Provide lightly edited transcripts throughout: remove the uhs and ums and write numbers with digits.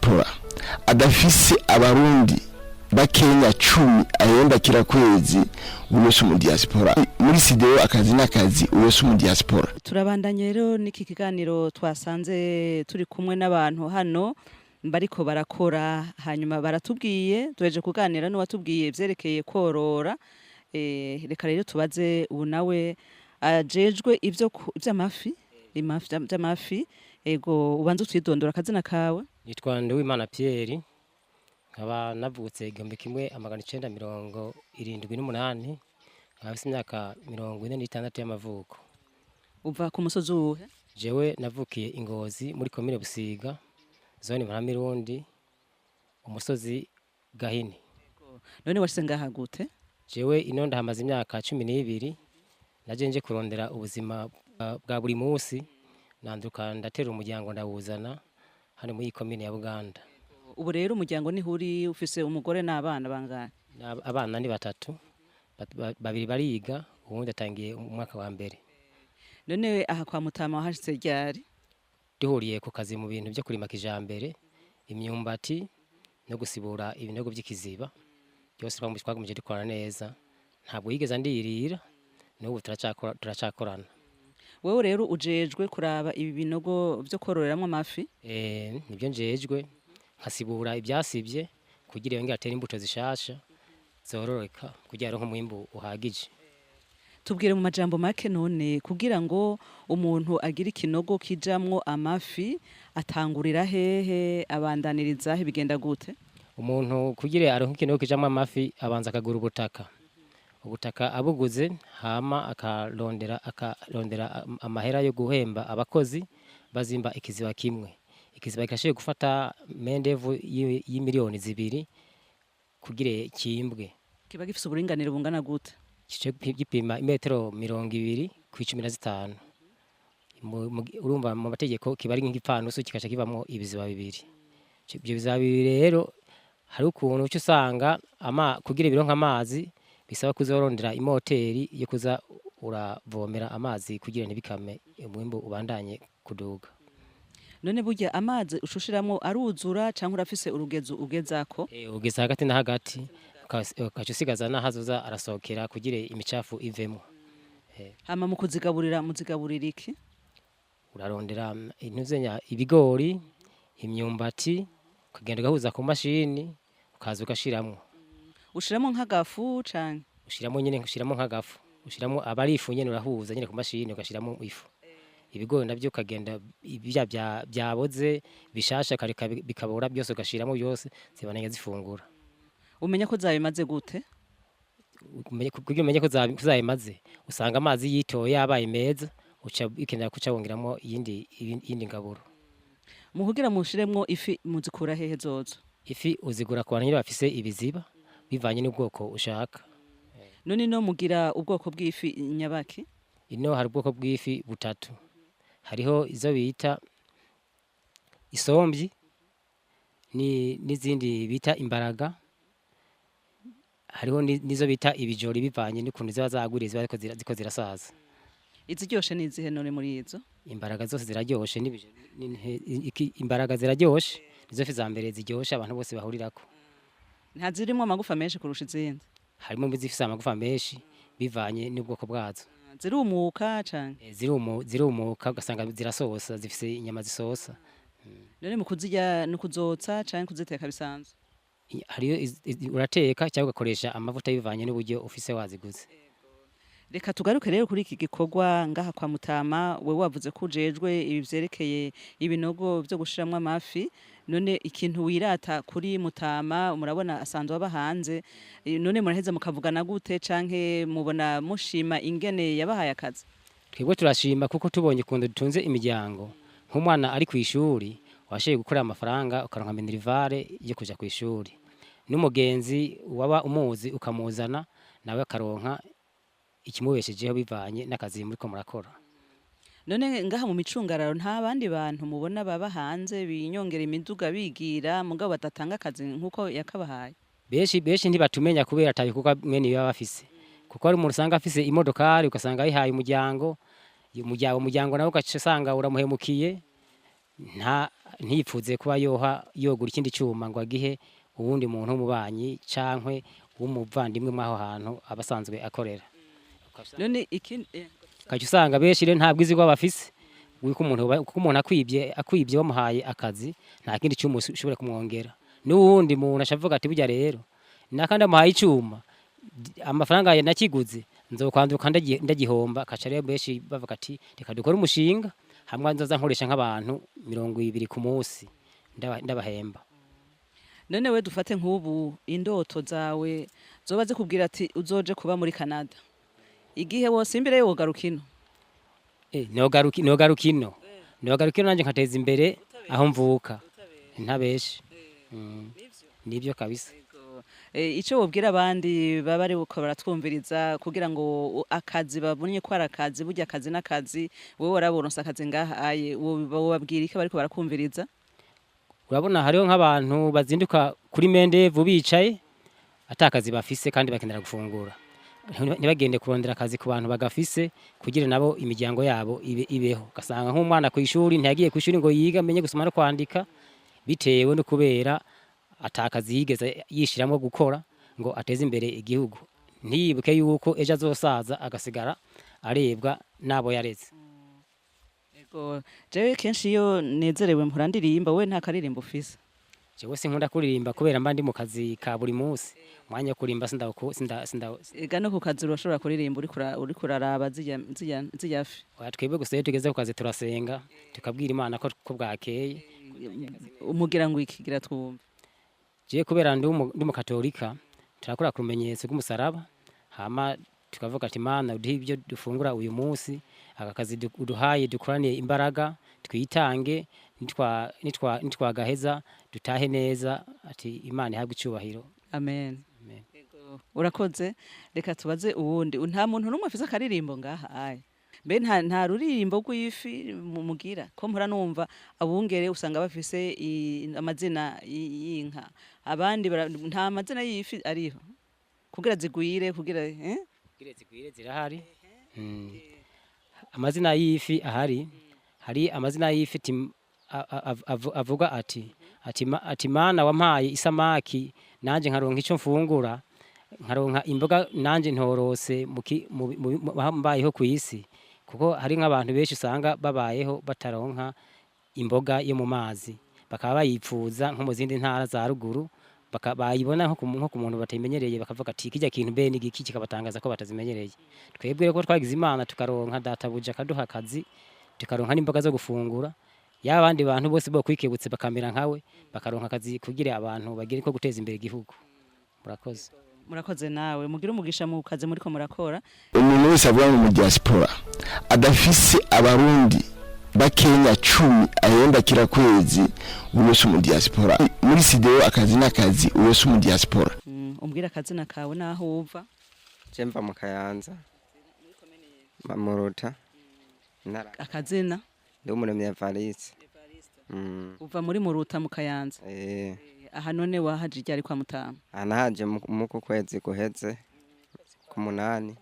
Diaspora adafise Abarundi bakenya 10 ahemba kira kwezi, uwo si umu diaspora. Muri sideo akazi n'akazi, uwo si umu diaspora. Turabandanye rero n'iki kiganiro. Twasanze turi kumwe n'abantu hano bariko barakora, hanyuma baratubwiye, duheje kuganira n'uwatubwiye ivyerekeye korora. Reka rero tubaze ubu nawe ajejwe ivyo vy'amafi, vy'amafi. Ego, ubanza utwidondora, akazina kawe? Nitwa Nduwimana Pierre, nkaba navutse 1978, nkaba mfise imyaka 46 y'amavuko. Uva ku musozi uwuhe? Jewe navukiye i Ngozi, muri komine Busiga, zone Muramirundi, umusozi Gahini. None washitse ngaha gute? Jewe ino ndahamaze imyaka 12. Naje nje kurondera ubuzima bwa buri munsi, nanduka ndatera umuryango, ndawuzana hano muri iyi komine ya Buganda. Ubu rero umuryango niho uri? Ufise umugore n'abana bangahe? Abana ni batatu. Babiri bariga, uwundi atangiye umwaka wa mbere. None aha kwa Mutama wahashitse ryari? Duhuriye ku kazi mu bintu byo kurima kijambere imyumbati no gusibura ibinogo by'ikiziba byose. Twagumije dukorana neza, ntabwo yigeze andirira, n'ubu turacakorana. Wewe rero ujejwe kuraba ibi binogo vyo kororeramwo amafi? Nibyo njejwe, nkasibura ibyasibye kugira yongere atere imbuto zishasha zororoka, kugira aronke umwimbu uhagije. Tubwire mu majambo make, none kugira ngo umuntu agire ikinogo kijamwo amafi, atangurira hehe, abandaniriza he, bigenda gute? Umuntu kugira aronke ikinogo kijamwo amafi, abanza akagura ubutaka. Ubutaka abuguze, hama akarondera amahera yo guhemba abakozi bazimba ikiziba kimwe. Ikiziba kirashoboye gufata mendevu y'imiliyoni 2 kugira kimbwe. Kiba gifise uburinganire bungana gute? Kice gipima imetero 20 ku 15. Urumva mu mategeko kiba ari nk'igipfanusu, kikaca kivamwo ibiziba bibiri. Ivyo biziba bibiri rero, hari ukuntu uca usanga ama kugira bironke amazi bisaba kuzorondera imoteri yo kuza uravomera amazi kugira ntibikame, umwimbu ubandanye kuduga. None burya amazi ushushiramwo aruzura, canke urafise urugezo ugezako? Ugeze hagati na hagati, ukaca usigaza n'ahazoza arasohokera kugira imicafu ivemwo. Hama mu kuzigaburira, muzigaburira iki? Urarondera intuzenya, ibigori, imyumbati, ukagenda ugahuza ku mashini, ukaza ugashiramwo. Ushiramwo nk'agafu canke? Ushiramo nyene, ushiramo nk'agafu, ushiramo aba ari ifu nyene, urahuza nyene ku mashini, ugashiramo ifu. Ibigori navyo ukagenda ibya byaboze bishasha, ukareka bikabora byose, ugashiramo byose, zibandanya zifungura. Umenya ko zabimaze gute? Kugira umenye ko zabimaze, usanga amazi yitoye yabaye meza, uca bikenera kuca wongeramo iyindi ngaburo. Mu kugira mushiremwo ifi, muzikura hehe zozo? Ifi uzigura ku bantu nyene bafise ibiziba, bivanye n'ubwoko ushaka. None no mugira ubwoko bw'ifi nyabaki? Ino hari ubwoko bw'ifi butatu. Hariho izo bita isombyi, ni n'izindi bita imbaraga, hariho n'izo bita ibijori, bivanye n'ukuntu ziba zagwiriye, ziba ziriko zirasaza. Iziryoshe n'izihe none muri izo? Imbaraga zose ziraryoshe, n'ibijori, imbaraga ziraryoshe, nizo fi za mbere ziryoshe abantu bose bahurirako. Nta zirimwo amagufa menshi kurusha izindi? Harimo izifise amagufa menshi, bivanye n'ubwoko bwazo. Zirumuka canke? Zirumuka, ugasanga zirasosa, zifise inyama zisosa. None mu kuzirya ni ukuzotsa canke kuziteka bisanzwe? Hariyo urateka cyangwa ugakoresha amavuta, bivanye n'uburyo ufise waziguze. Reka tugaruke rero kuri iki gikorwa ngaha kwa Mutama. Wewe wavuze ko ujejwe ibi vyerekeye ibinogo vyo gushiramwo amafi. None ikintu wirata kuri Mutama, murabona asanzwe aba hanze, none muraheza mukavugana gute, canke mubona mushima ingene yabahaye akazi? Twebwe turashima, kuko tubonye ukuntu dutunze imiryango. Nk'umwana ari ku ishuri, washoboye gukora amafaranga, ukaronka minerval yo kuja ku ishuri, n'umugenzi waba umuzi ukamuzana, nawe akaronka ikimubeshejeho bivanye n'akazi muriko murakora. None ngaha mu micungararo nta bandi bantu mubona baba hanze binyongera imiduga bigira, mugabo badatanga akazi nk'uko yakabahaye? Benshi benshi ntibatumenya kubera ata bikorwa mwene biba bafise, kuko hari umuntu usanga afise imodokari, ugasanga ayihaye umuryango. Umuryango nawe ugaca usanga uramuhemukiye. Nta ntipfuze kuba yoha yogura ikindi cyuma ngo agihe uwundi muntu w'umubanyi cankwe w'umuvandimwe mw'aho hantu aba asanzwe akorera. None ikindi Ukaca usanga benshi rero nta bwizigwa bafise, wiko umuntu kuko umuntu akwibye wamuhaye akazi, nta kindi cyuma ushobora kumwongera. N'uwundi muntu ashavuga ati burya rero nakandi amuhaye icyuma, amafaranga yawe nakiguze nzokwanduka ndagihomba. Akaca rero benshi bavuga ati reka dukore umushinga hamwe nzoza nkoresha nk'abantu 20 ku munsi, ndabahemba. None we dufate nk'ubu indoto zawe zoba zikubwira ati uzoje kuba muri Canada, igihe wose imbere wogaruka ino? Nogaruka ino nanje nkateza imbere aho mvuka, ntabeshe. Nibyo kabisa. Ico wobwira abandi baba ariko baratwumviriza kugira ngo akazi babonye ko ari akazi, burya akazi n'akazi, wowe waraboronse akazi ngaha aye, wobabwira iki bariko barakumviriza? Urabona hariho nk'abantu bazinduka kuri mendevu bicaye atakazi bafise kandi bakenera gufungura. Ntibagende kurondera akazi ku bantu bagafise kugira nabo imiryango yabo ibeho. Ugasanga nk'umwana ku ishuri ntiyagiye ku ishuri ngo yige amenye gusoma no kwandika, bitewe no kubera atakazi yigeze yishiramwo gukora ngo ateze imbere igihugu, ntiyibuke yuko ejo azosaza agasigara arebwa n'abo yareze. Ego, jewe kenshi iyo nezerewe mpora ndirimba, we nta karirimbo ufise? Jewe sinkunda kuririmba kubera mba ndi mu kazi ka buri munsi, umwanya wo kurimba sinda. Ega no ku kazi urashobora kuririmba uriko uraraba zirya fi. Oya, twebwe gusa iyo tugeze ku kazi turasenga, tukabwira Imana ko bwakeye. Umugira ngo ikigira twumve. Jewe kubera ndi umukatolika, turakora ku rumenyetso rw'umusaraba, hama tukavuga ati Mana uduhe ibyo dufungura uyu munsi, aka kazi uduhaye dukorane imbaraga, twitange, nitwagaheza dutahe neza, ati Imana ihabwe icubahiro. Amen. Amen. Ego, urakoze. Reka tubaze uwundi. Nta muntu n'umwe afise akaririmbo ngaha aye? Mbe nta ruririmbo rw'ifi mugira? Ko mpora numva abungere usanga bafise amazina y'inka, abandi nta mazina y'ifi ariho kugira zigwire, kugira? Kugira zigwire zirahari. Amazina y'ifi ahari, hari amazina y'ifi avuga ati Mana wampaye isamaki nanje nkaronka ico mfungura, nkaronka imboga nanje ntorose mbayeho ku isi, kuko hari nk'abantu benshi usanga babayeho bataronka imboga yo mu mazi, bakaba bayipfuza nko mu zindi ntara za ruguru, bayibona nko ku muntu batayimenyereye bakavuga ati kirya kintu mbe ni igiki, kikabatangaza ko batazimenyereye. Twebwe rero ko twagize Imana tukaronka databuja akaduha akazi, tukaronka n'imboga zo gufungura, yaba abandi bantu bose bo kwikebutse bakamera nkawe, bakaronka akazi kugira abantu bagire ko guteza imbere igihugu. Murakoze. Murakoze nawe, mugire umugisha mu kazi muriko murakora. Umuntu wese avuga ngo mu diaspora adafise abarundi bakenya 10 ahemba kila kwezi, uyo si mu diaspora. Muri sideo akazi n'akazi, uyo si mu diaspora. Umbwira akazina kawe n'aho uva. Je mva mu Kayanza, Muruta, intara. Akazina? Ndi Umuremyi Evariste. Uva muri Muruta mu Kayanza? Eh. Aha none wahaje ryari kwa Mutama? Aha nahaje muku kwezi guheze ku 8.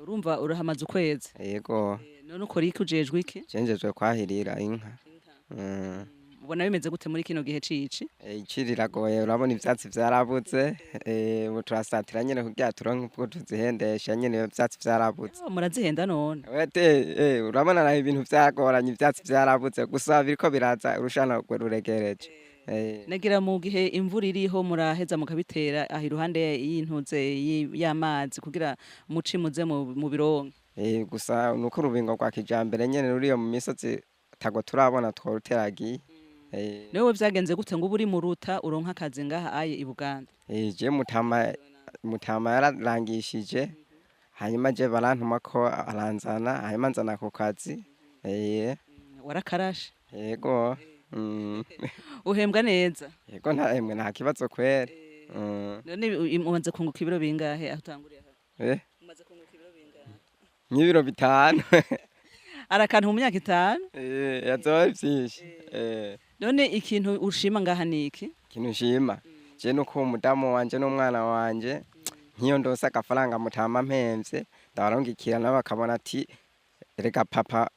Urumva urahamaze ukwezi? Yego. None ukora iki, ujejwe iki? Je njejwe kwahirira inka. Ubona bimeze gute muri kino gihe cici? Ici riragoye, urabona ivyatsi vyarabuze, ubu turasatira nyene kugira turonke ubwo tuzihendesha nyene, iyo vyatsi vyarabuze. Oh, murazihenda none? Wete, urabona naho ibintu vyagoranye, ivyatsi vyarabuze, gusa biriko biraza, urushana ruregereje. Nagira mu gihe imvura iriho muraheza mukabitera aho iruhande y'intuze y'amazi kugira muci muze mu bironke. Gusa nuko urubingo rwa kijambere nyene ruriyo mu misozi tago turabona tworuteragiye. Niwe vyagenze gute ngo uba uri Muruta uronka akazi ngaha aye i Buganda? Je mutama yararangishije, hanyuma je barantuma ko aranzana, hanyuma nzana ku kazi. Warakarashe? Yego. Uhembwa neza? Yego, nta emwe nta kibazo kweri. None umaze kunguka ibiro bingahe aho utanguriye aha? Umaze kunguka ibiro bingahe? Nk'ibiro 5. Arakantu mu myaka 5? Yazoba vyinshi. None ikintu ushima ngaha ni iki? Ikintu nshima je nuko umudamu wanje n'umwana wanje, nk'iyo ndose agafaranga mutama mpemvye, ndabarungikira nabo bakabona ati erega papa.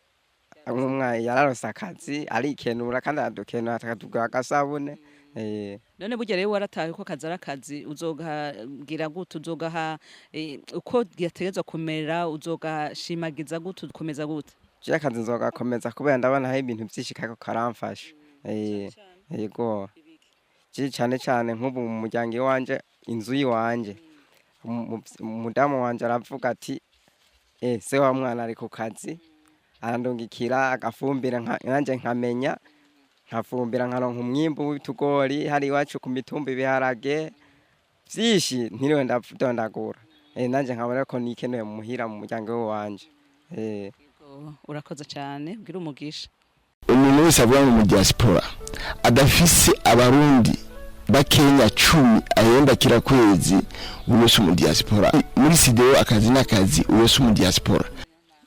Nk'umwana yararose akazi, arikenura kandi aradukenura, akatugura agasabune. None burya rero warataye ko akazi ari akazi, uzogagira gute? Uzogaha uko gategerezwa kumera? Uzogashimagiza gute? Ukomeza gute? Je akazi nzogakomeza kubera ndabona hari ibintu vyinshi kariko karamfasha. Yego, je cane cane nk'ubu mu muryango iwanje, inzu yiwanje, umudamu wanje aravuga ati: "Se wa mwana ari ku kazi, arandungikira agafumbira, nanje nkamenya nkafumbira, nkaronka umwimbu w'utugori hari iwacu ku mitumba, ibiharage vyinshi ntiriwe ndadondagura. Nanje nkabona ko nikenuye muhira mu muryango wanje." Yego, urakoze cane, ugira umugisha. Umuntu wese avuga ngo mu diaspora adafise Abarundi bakenya 10 ahemba kira kwezi, uwo si mu diaspora. Muri sideo akazi n'akazi, uwo si mu diaspora.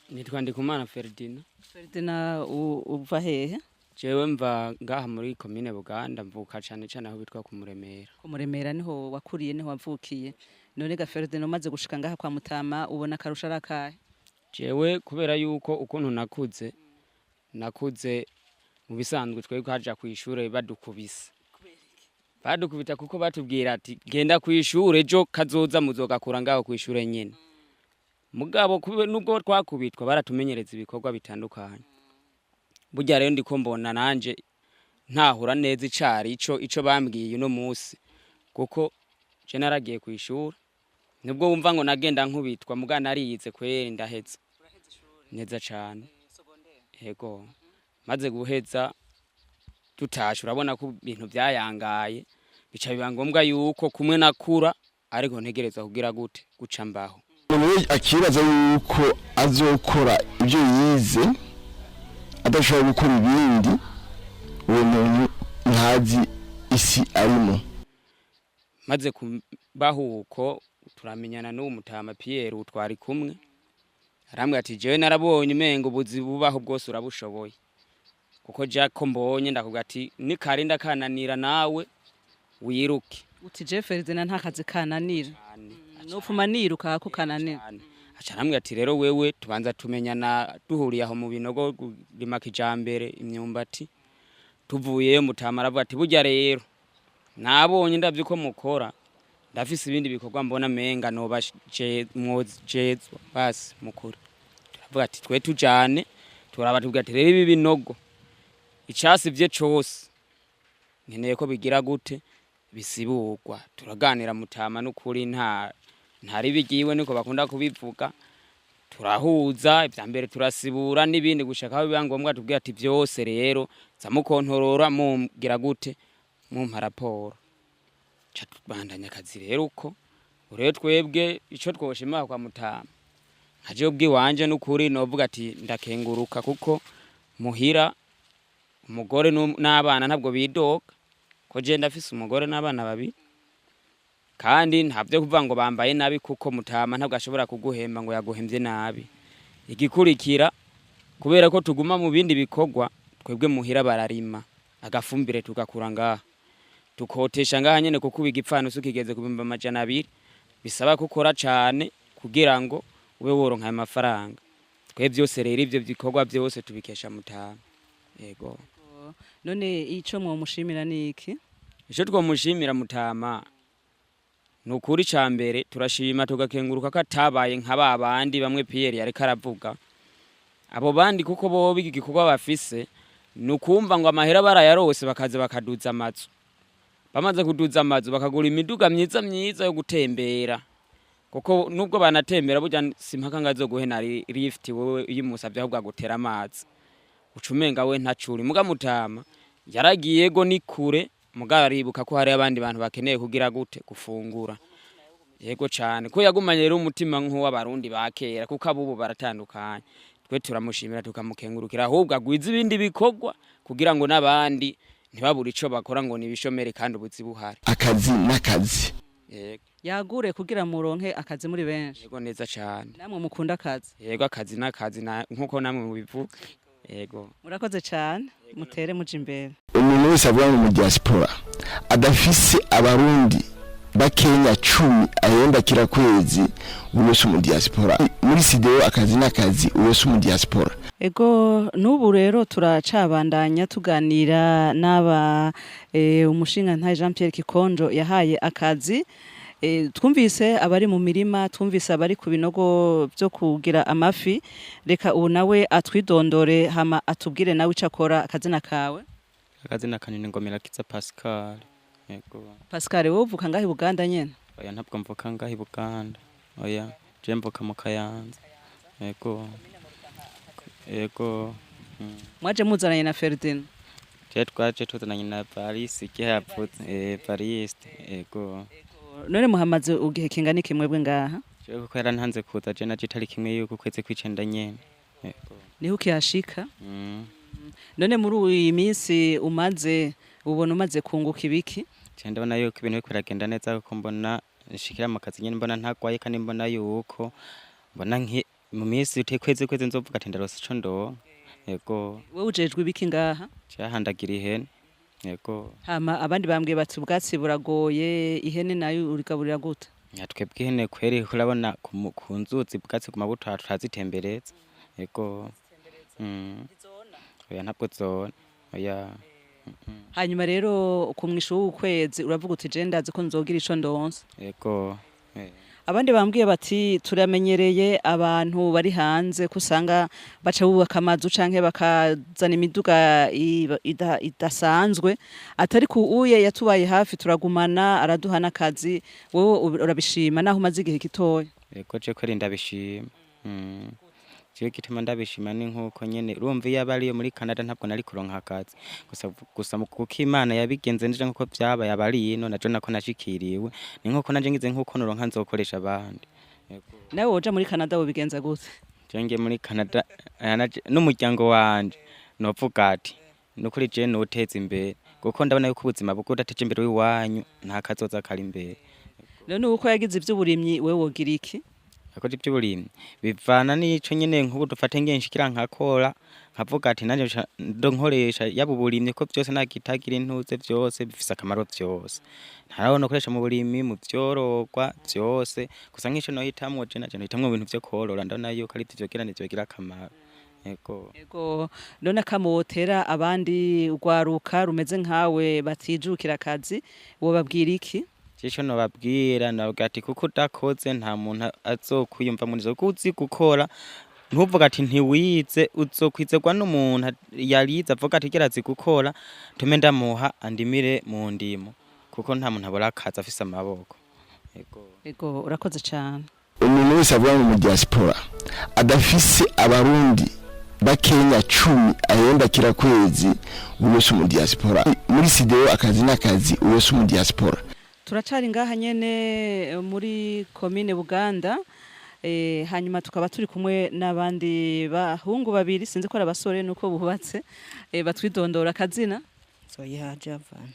Nitwa Ndikumana Ferdinand. Ferdinand, uva hehe? Jewe mva ngaha muri komine Buganda, mvuka cane cane aho bitwa ku Muremera. Ku Muremera niho wakuriye, niho wavukiye. None ga Ferdinand, umaze gushika ngaha kwa Mutama, ubona akarusho ari akahe? Jewe kubera yuko ukuntu nakuze mu bisanzwe, twebwe haja kw'ishure badukubise, badukubita kuko batubwira ati: "Genda kw'ishure, ejo kazoza muzogakura ngaho kw'ishure nyene." Mugabo nubwo twakubitwa, baratumenyereza ibikorwa bitandukanye. Burya rero ndiko mbona nanje ntahura neza icari ico bambwiye uno musi, kuko je naragiye kw'ishure, nubwo wumva ngo nagenda nkubitwa, muga narize kweri, ndaheza neza cane. Yego, maze guheza tutashe, urabona ko ibintu vyayangaye, bica biba ngombwa yuko kumwe nakura ariko ntegerezwa kugira gute, guca mbaho. Umuntu we akibaza yuko azokora ibyo yize, adashobora gukora ibindi, uwo muntu ntazi isi arimo. Maze kubaho uko, turamenyana n'uwo mutama Pierre twari kumwe, arambwira ati: "Jewe narabonye umengo ubuzi bubaho bwose urabushoboye, kuko Jack mbonye ndakubwira ati nikarinda kananira nawe wiruke." Uti: "Je Ferdinand nta kazi kananira." Cane. Nopfuma niruka ko kananira. Cane. Aca arambwira ati rero wewe, tubanza tumenyana duhuriye aho mu binogo kurima kijambere imyumbati. Tuvuyeyo, mutama aravuga ati: "Burya rero nabonye ndavye uko mukora, ndafise ibindi bikorwa mbona menga noba mwojezwa basi mukora." Turavuga ati twe tujane, turaba, tubwira ati: "Rero ibi binogo icasivye cose nkeneye ko bigira gute, bisiburwa." Turaganira mutama, n'ukuri ntari bigiwe niko bakunda kubivuga. Turahuza, ivya mbere turasibura n'ibindi gushaka aho biba ngombwa, tubwira ati vyose rero za mukontorora, mumbwira gute, mumpa raporo. Ca tubandanya akazi rero uko. Ubu rero twebwe ico twoshima kwa mutama, nka jewe ubwiwanje n'ukuri novuga ati ndakenguruka, kuko muhira umugore n'abana ntabwo bidoga, ko je ndafise umugore n'abana babiri, kandi ntavyo kuvuga ngo bambaye nabi, kuko mutama ntabwo ashobora kuguhemba ngo yaguhemvye nabi. Igikurikira, kubera ko tuguma mu bindi bikorwa, twebwe muhira bararima, agafumbire tugakura ngaha, tukotesha ngaha nyene, kuko ubu igipfanusu kigeze ku 200,000, bisaba ko ukora cane kugira ngo ube woronka ayo mafaranga. Twe vyose rero ivyo bikorwa vyose tubikesha mutama, yego. None ico mwomushimira ni iki? Ico twomushimira mutama ni ukuri, ca mbere turashima tugakenguruka ko atabaye nka ba bandi bamwe Pierre yariko aravuga, abo bandi, kuko bobo igikorwa bafise ni ukumva ngo amahera barayarose, bakaza bakaduza amazu, bamaze kuduza amazu bakagura imiduga myiza myiza yo gutembera, kuko nubwo banatembera burya simpaka ngo azoguhe na lift. Wewe iyo umusavye ahubwo agutera amazi, uca umenga we ntacuri. Muga mutama yaragiye go ni kure, muga aribuka ko hari abandi bantu bakeneye kugira gute, gufungura. Yego cane, ko yagumanye rero umutima nk'uw'Abarundi ba kera, kuko abubu baratandukanye. Twe turamushimira tukamukengurukira, ahubwo agwiza ibindi bikorwa kugira ngo n'abandi ntibabure ico bakora ngo ni ibishomeri kandi ubuzi buhari. Akazi n'akazi. Yego. Yagure kugira muronke akazi muri benshi. Yego, neza cane. Namwe mukunda akazi. Yego, akazi n'akazi, nkuko namwe mubivuga, yego. Murakoze cane, mutere muja imbere. Umuntu wese avuga ngo mu diaspora adafise Abarundi bakenya 10 ahemba kira kwezi, uwo si mu diaspora. Muri sideo akazi n'akazi, uwo si mu diaspora. Ego n'ubu rero turacabandanya tuganira n'aba umushinga ntaye Jean Pierre Kikonjo yahaye akazi. Twumvise abari mu mirima, twumvise abari ku binogo byo kugira amafi. Reka ubu nawe atwidondore, hama atubwire nawe ico akora. Akazina kawe? Akazina kanini Ngomira Kiza Pascal. Yego. Pascal, wowe uvuka ngahe Buganda nyene? Oya, ntabwo mvuka ngahe i Buganda. Oya, je mvuka mu Kayanza. Yego. Yego. Mwaje muzananye na Ferdinand? Je twaje tuzananye na Paris igihe yapfutse, Paris. Yego. None muhamaze igihe kingana iki mwebwe ngaha? Je kuko yarantanze kuza, je naje itariki 1 y'uku kwezi kw'icenda nyene. Yego. Niho ukihashika? None muri iyi minsi umaze, ubona umaze kunguka ibiki? Je ndabona yuko ibintu biriko biragenda neza, kuko mbona nshikira mu kazi nyene, mbona ntagwaye, kandi mbona yuko mbona nki mu minsi kwezi kwezi nzovuga ati ndarose ico ndonka. Yego. Wewe ujejwe ibiki ngaha? Cahandagira ihene. Yego. Hama abandi bambwiye bati ubwatsi buragoye, ihene nayo urigaburira gute? Twebwe ihene kweri urabona ku nzuzi ubwatsi guma butaha, turazitembereza. Yego. Oya, ntabwo zona. Oya. Hanyuma rero ku mwisho w'ukwezi uravuga uti je ndazi ko nzogira ico ndonse? Yego. Abandi bambwiye bati turamenyereye abantu bari hanze ko usanga baca bubaka amazu canke bakazana imiduga idasanzwe, atari ku uye yatubaye hafi, turagumana, araduha n'akazi. Wowe urabishima naho umaze igihe gitoya? Yego, je kweri ndabishima. Jewe igituma ndabishima ni nkuko nyene urumva iyo aba ariyo muri Canada ntabwo nari kuronka akazi. Gusa kuko Imana yabigenze nje nkuko vyabaye aba ari ino najo nako nashikiriwe. Ni nkuko nanje ngize nkuko noronka nzokoresha abandi. Yego. Nawe woja muri Canada wobigenza gute? Je ngiye muri Canada n'umuryango wanje novuga ati nukuri je noteza imbere, kuko ndabona yuko ubuzima bwo udateje imbere w'iwanyu nta kazoza kari imbere. None uko yagize ivy'uburimyi, wewe wogira iki? Akoze ivy'uburimyi bivana n'ico nyene, nk'ubu dufate ngiye nshikira nkakora nkavuga ati nanje ndo nkoresha yaba uburimyi, ko vyose nagitagira intuze, vyose bifise akamaro, vyose ntaraho nokoresha mu burimyi, mu vyororwa vyose. Gusa nk'ico nohitamwo, je naje nohitamwo ibintu vyo korora, ndabona yuko ari vyo vyogira nivyogira akamaro. Yego. Ego, none akamotera abandi urwaruka rumeze nkawe batijukira akazi, wobabwira iki? Ico nobabwira, nobabwira ati kuko udakoze nta muntu azokwiyumva muri zo, kuko uzi gukora ntuvuga ati ntiwize, uzokwizerwa n'umuntu yarize avuga ati gera azi gukora, tume ndamuha andimire mu ndimo, kuko nta muntu abura akazi afise amaboko. Yego. Ego, urakoze cane. Umuntu wese avuga ngo mu diaspora adafise abarundi bakenya 10 ahemba kila kwezi, uyo si mu diaspora. Muri sideo akazi n'akazi, uyo si mu diaspora. Turacari ngaha nyene muri komine Buganda, hanyuma tukaba turi kumwe n'abandi bahungu babiri, sinzi ko ari abasore nuko bubatse, batwidondora. Akazina? Soyiha Javan.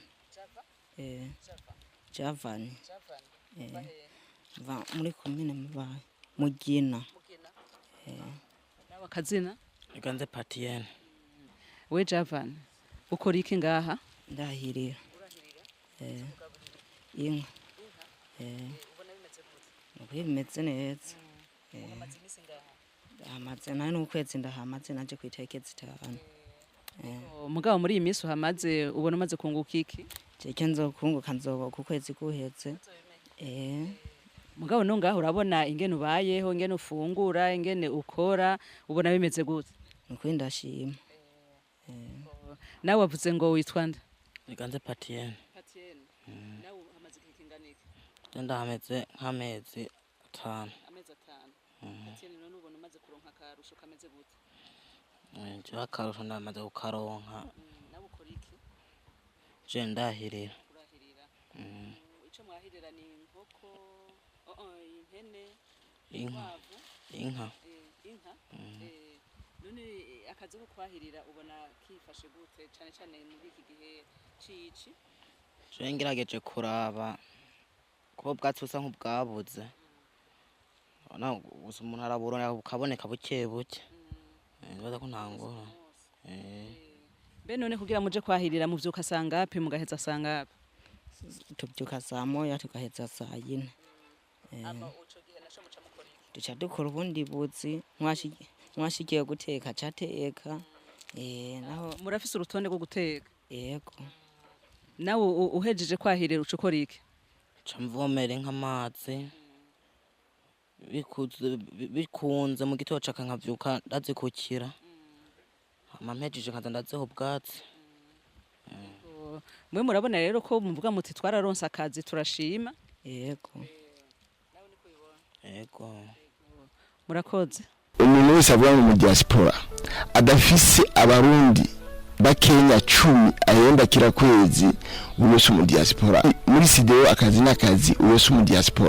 Javan. Va muri komine Mubayi. Mugina. Nawe akazina? Iganze Patiyene. We Javan, ukora iki ngaha? Ndahirira. Inka. Ubu bimeze neza. Ndahamaze nawe n'ukwezi, ndahamaze naje ku itariki 5. Mugabo muri iyi minsi uhamaze, ubona umaze kunguka iki? Jeke nzokunguka nzoba ku kwezi guheze. Mugabo no ngaho urabona ingene ubayeho, ingene ufungura, ingene ukora, ubona bimeze gute? Nukuri ndashima. Nawe wavuze ngo witwa nde? Iganze Patiyene. Patienne. Nawe uhamaze igihe kingana iki? Ndahameze nk'amezi 5. Amezi 5. Patienne, none ubona umaze kuronka akarusho kameze gute? Jewe akarusho ndamaze kukaronka. Nawe ukora iki? Je ndahirira. Urahirira. Ico mwahirira ni inkoko, impene, Inka. inkwavu, Inka. Inka. None akazi ko kwahirira ubona kifashe gute, cane cane muri iki gihe cici? Je ngerageje kuraba ko ubwatsi busa nk'ubwabuze. Ona gusa umuntu araburona bukaboneka buke buke. Nibaza ko nta ngorane. Mbe none kugira muje kwahirira muvyuka sangapi, mugaheza sangapi? Tubyuka saa 1 tugaheza saa 4. Ama uco gihe naco muca mukora iki? Duca dukora ubundi buzi, Mwashikiye guteka cateka, naho. Murafise urutonde rwo guteka? Yego. Nawe uhejeje kwahirira uca ukora iki? Nca mvomera inka amazi. Bikunze mu gitondo caka nkavyuka ndazikukira, hama mpejeje nkaza ndaziha ubwatsi. Mwe murabona rero ko muvuga muti twararonse akazi, turashima. Yego. Yego. Murakoze. Umuntu wese avuga ngo mu diaspora adafise abarundi bakenya 10 ahemba kira kwezi, uwo si umu diaspora. Muri sideo akazi n'akazi, uwo si umu diaspora.